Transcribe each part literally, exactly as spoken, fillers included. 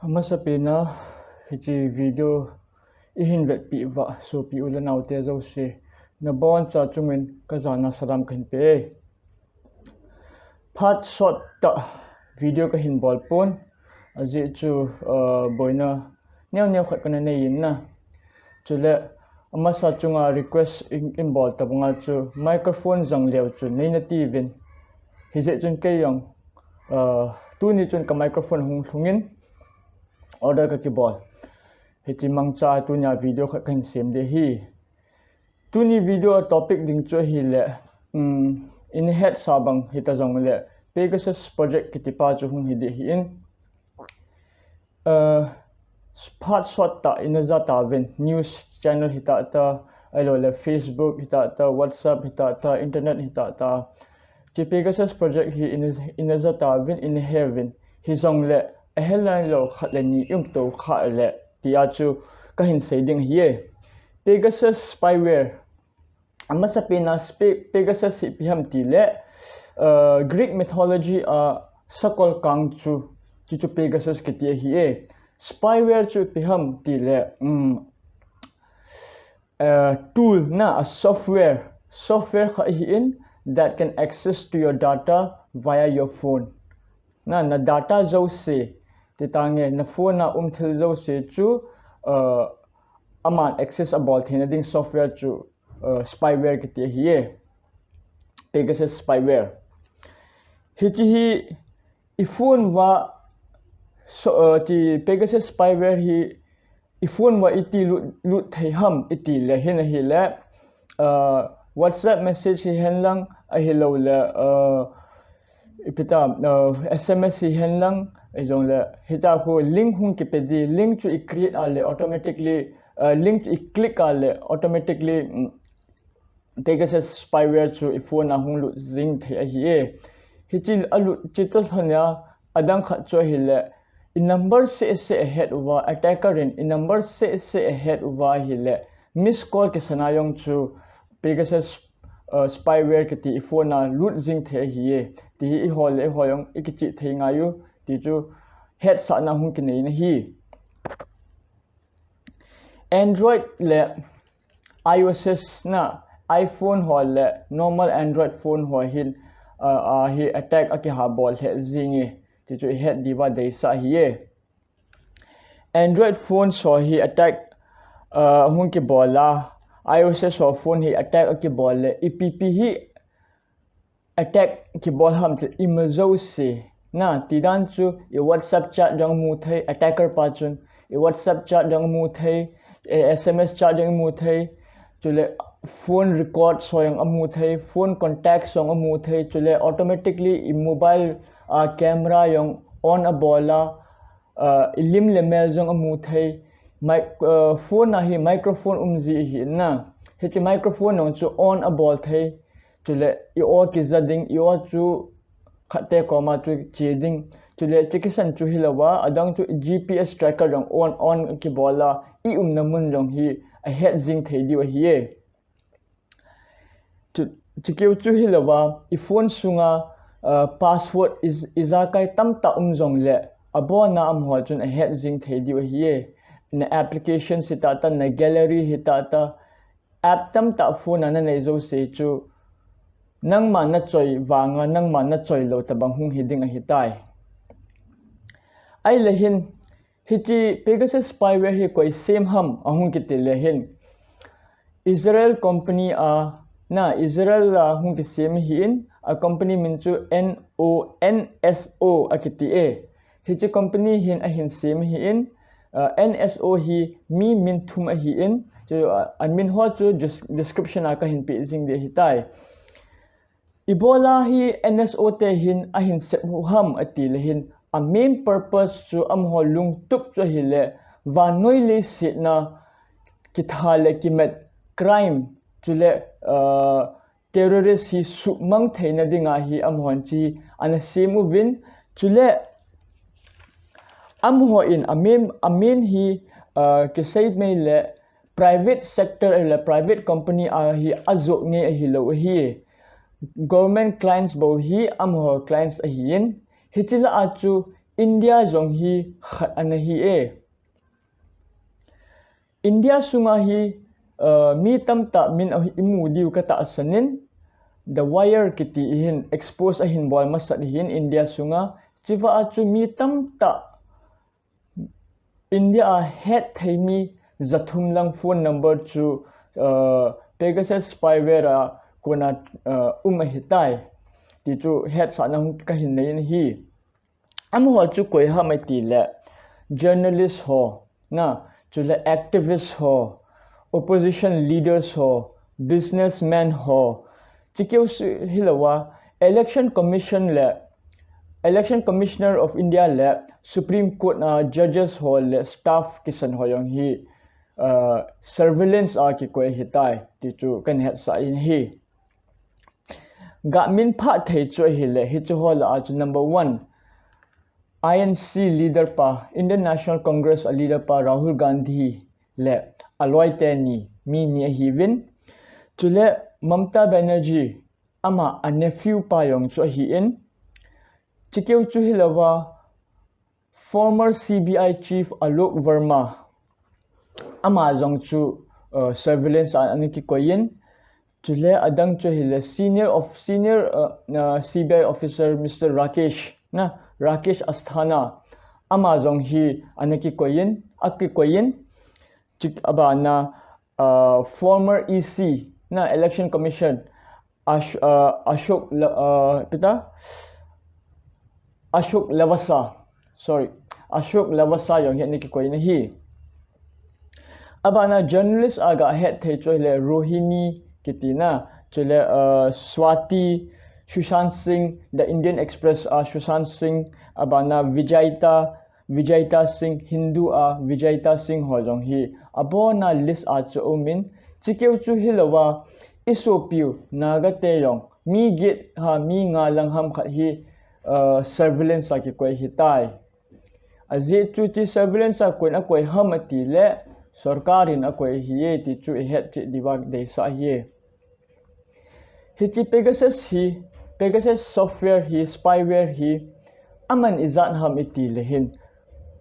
Amasapen a hiche video ihin vetpeh uva sopi u le naote jouse naboncha chunga kajana salam kahin pe e. Phat sot tah video kahin bol pon, ajeh chu, uh, boina neo neo khat kana nei in na. Chule amasa chunga request in, in bol tabanga chu microphone jong leu chu nei nati uvin. Hijeh chun kei jong, uh, tuni chun ka microphone hung lhung in order kakibol. Hiche mangcha tunia video khat kahin sem ding ahi. Tuni video topic ding chu ahile, um, in hetsa bang hita jongle Pegasus project kiti pa chu hung hi ding ahin. Uh, phat sot tah in aja tauvin, news channel hita ta, ahilou le Facebook hita ta, WhatsApp hita ta, internet hita ta. Hiche Pegasus project hi in, in aja tauvin, in ahe uvin. Hijongle, ahe nailou khat le ni um to kha le, tia chu kahin sei ding ahi e. Pegasus spyware. Amasapen a Spe-, Pegasus hi ipi ham tile, uh, Greek mythology a sakol kang chu, chu chu Pegasus kiti ahi e. Spyware chu ipi ham tile, um, uh, tool na a software, software khat ahin that can access to your data via your phone. Na, na data jouse, ti tange, na phone a um thil jouse chu, uh, aman access abol theina ding software chu, uh, spyware kiti ahi e. Pegasus spyware. Hiche hi i phone uva, so, uh, ti Pegasus spyware hi i phone uva iti lut, lut thei ham iti le hin ahile, uh, WhatsApp message hihen lang ahilou le, uh, ipi ta, uh, S M S hihen lang, ahijongle hita khu link hung kipe ding, link chu i create a le automatically, uh, link chu i click a le automatically, um, Pegasus spyware chu i phone a hung lut jing thei ahi e. Hiche alut cheh toh lhon a adang khat chu ahile, i number seh seh ahet uva, attacker in i number seh seh ahet uva ahile, miss call kisana jong chu Pegasus, uh, spyware kiti i phone a lut jing thei ahi e. Ti hi eiho le eiho jong i kichih thei ngai u, ti chu hetsahna hung kinei na ahi. Android le iOS na, iPhone ho le normal Android phone ho hin, uh, uh, hi attack akiha bol lheh jing e, ti chu i het diuva deisah ahi e. Android phone ho hi attack, uh, hung kibol a, iOS ho phone hi attack akibol le, ipi ipi hi attack kibol ham ti ima jouse. Na, ti dan chu i WhatsApp chat jong amu thei, attacker pa chun i WhatsApp chat jong amu thei, i S M S chat jong amu thei, chule phone record ho jong amu thei, phone contacts jong amu thei, chule automatically i mobile, uh, camera jong on abol a, uh, i lim le mel jong amu thei, mic-, uh, phone a hi microphone um ji ahi na. Hiche microphone jong chu on abol thei, chule i aw kija ding, i aw chu khatte koma chu che ding. Chule hiche kisan chu hilouva, adang chu G P S tracker jong on, on kibol a, i umna mun jong hi ahet jing thei diu ahi e. Chu, chukeu chu hilouva, i phone sunga, uh, password i, ijakai tamtah um jongle, abona amaho chun ahet jing thei diu ahi e. Na application hita ta, na gallery hita ta, app tamtah phone a nanei jouse chu, nangma nachoi vanga, nangma nachoi lou tabang hung hi ding ahitai. Ahile hin, hiche Pegasus spyware hi koi sem ham ahung kiti le hin, Israel company a, na, Israel a hung kisem ahin, a company min chu N O N S O akiti e. Hiche company hin ahin sem ahin, uh, N S O hi mi min thum ahin, chu, uh, amin ho chu des-, description a kahin pe jing ding ahitai. Ibola hi N S O te hin ahin sep u ham ati le hin, a main purpose chu amaho lungtup chu ahile, vannoi leiset a kitha le kimat crime, chule, uh, terrorist hi suhmang theina dinga hi amahon hiche ana sem uvin, chule amaho in a main, a main hi, uh, kisei mai le private sector le private company a hi ajoh ngei ahilou ahi. Government clients bou hi amaho clients ahin, hiche lah a chu India jong hi khat ana hi e. India sunga hi, uh, mi tamtah min a imu diu katahsan in, The Wire kiti hin expose ahin bol masat hin India sunga, chivah a chu mi tamtah India a hetthei mi jathum lang phone number chu, uh, Pegasus spyware a kona, uh, um ahitai. Ti chu hetsahna hung kahin nei in ahi. Amaho chu koi ham iti le, journalist ho, na, chule activist ho, opposition leaders ho, businessman ho, chikeu su hilouva, Election Commission le, Election Commissioner of India le, Supreme Court a judges ho le staff kisan ho jong hi, uh, surveillance a kikoi ahitai, ti chu kahin hetsah in ahi. Ga min phah thei chu ahile, hichu ho lah a chu number one, I N C leader pa, Indian National Congress a leader pa Rahul Gandhi le aloi teni, mi ni ahiuvin. Chule Mamata Banerjee, ama a nephew pa jong chu ahin. Chikeu chu hilouva, former C B I chief Alok Verma, ama jong chu, uh, surveillance a ana kikoi in. Chule adang chu hile senior of, senior, uh, uh, C B I officer Mister Rakesh, na, Rakesh Asthana, ama jong hi ana kikoi in, akikoi in. Chik abana, uh, former E C, na, Election Commission, Ash-, uh, Ashok La-, uh, pita? Ashok Lavasa. Sorry. Ashok Lavasa jong hi ana kikoi in ahi. Abana journalist a ga hetthei chu hile Rohini kiti na, chule, uh, Swati, Sushant Singh, The Indian Express, uh, Sushant Singh, abana Vijayita, Vijayita Singh, Hindu a Vijayita Singh ho jong hi abona list a chu umin, chikeu chu hilouva, isopiu Naga te jong mi get ham, mi nga lang ham khat hi, uh, surveillance a kikoi ahitai. Ajeh chu hiche surveillance a koiyin akoi ham iti le, sorkar in akoi ahi e ti chu ihet cheh diuva deisah ahi e. Hiche Pegasus hi, Pegasus software hi, spyware hi, aman ijat ham iti le hin,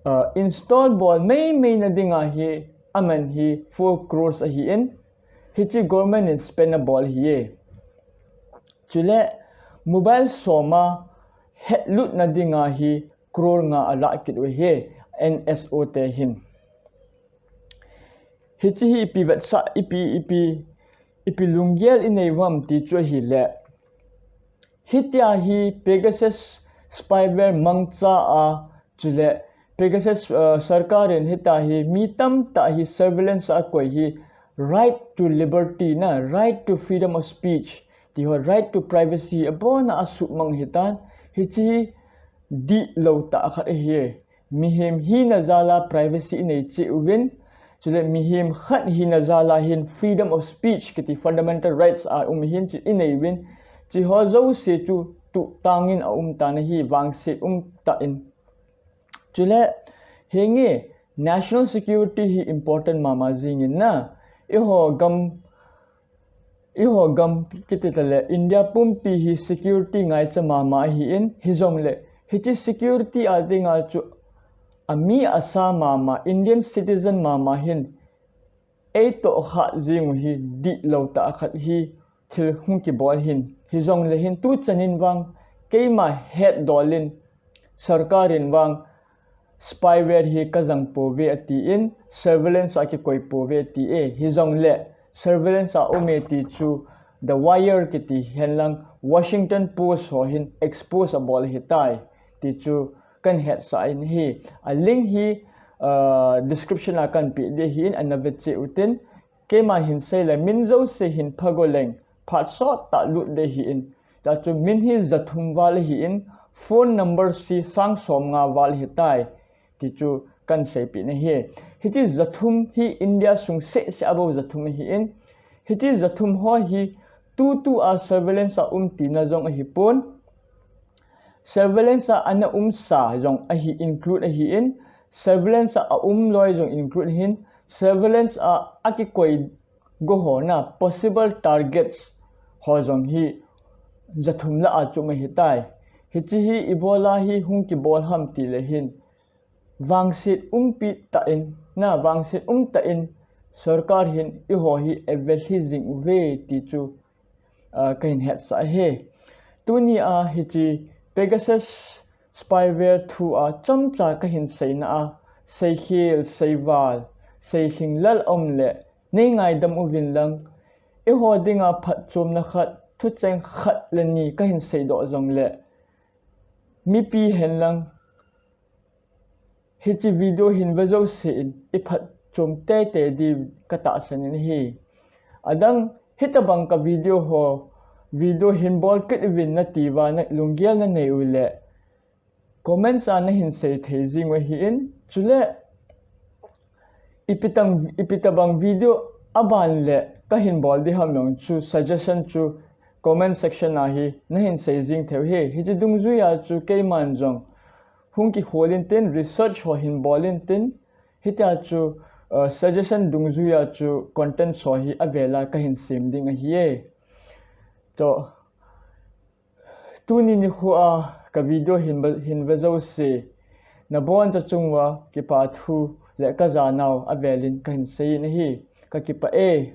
uh, install bol meimei na dinga hi, aman hi four crores ahin, hiche government in spend abol ahi e. Chule mobile som a hack lut na dinga hi crore nga alah kit u ahi, N S O te hin. Hiche hi ipi vetsah, ipi, ipi, ipi lunggel inei uvam ti chu ahile, hitia hi Pegasus spyware mangcha a, chule Pegasus, uh, sorkar in hitia hi mi tamtah hi surveillance a akoi hi, right to liberty na, right to freedom of speech ti ho, right to privacy abona asuhmang ahitan, hiche hi dihlou tah khat ahi. Mihem hina jal a privacy inei cheh uvin, chule mihem khat hina jal a hin freedom of speech kiti fundamental rights a um hin chu inei uvin, hiche ho jouse chu tuhtang in aum tan ahi, vangset um tah in. Chule, henge, national security hi important mama jing in na, eiho gam, eiho gam kiti tale, India pumpi hi security ngaicha mama ahin, hijongle, hiche security a dinga chu, ami asa mama, Indian citizen mama hin, eitoh kha jing u hi dihlou tah khat hi thil hung kibol hin. Hijongle hin tuchan in vang keima hetdol in sorkar in vang spyware hi kajang pouve atin, surveillance a kikoi pouve ati e. Hijongle surveillance a um e ti chu The Wire kiti henlang Washington Post ho hin expose abol ahitai ti chu kahin hetsah in ahi. A link hi, uh, description a kahin peh ding ahin, ana vecheh utin, keiman hin seile, min jouse hin phago leng, phat sot tah lut ding ahin, ta chu min hi jathum val ahin, phone number si sang som nga val ahitai, ti chu kahin seipeh na ahi. Hiche jathum hi India sung seh seh a bou jathum ahin, hiche jathum ho hi tutu a surveillance a um tina jong ahipon, surveillance a ana umsa jong ahi include ahin, surveillance a aum loi jong include ahin, surveillance a akikoi go ho na possible targets ho jong hi jathum lah a chu um ahitai. Hiche hi ibola hi hung kibol ham ti le hin, vangset umpi tah in, na vangset um tah in sorkar hin eiho hi eive lhi jing uve ti chu, ah, kahin hetsah e. Tuni a hiche Pegasus spyware thu a chomcha kahin seina a, seikhel, seival, seilhinglel um le, nei ngaidam uvin lang, eiho dinga phatchomna khat, thucheng khat le ni kahin seidoh jong le, mipi hen lang, hiche video hin ve jouse in iphatchom teitei diu katahsan in ahi. Adang hitabang ka video ho, video hin bol kit uvin nati uva na lunggel nanei u le, comments a nahin sei thei jing u ahin, chule ipi tang, ipi tabang video aban le kahin bol ding ham jong chu suggestion chu comment section a hi nahin sei jing thei u ahi. Hiche dungjuia chu keiman jong hung kikhol intin, research ho hin bol intin, hitia chu, uh, suggestion dungjuia chu content ho hi avela kahin sem ding ahi e. Cho, tuni nikho a ka video hin ve, hin ve jouse, naboncha chung uva kipa thu le kajanau avelin kahin sei in ahi. Kakipah e.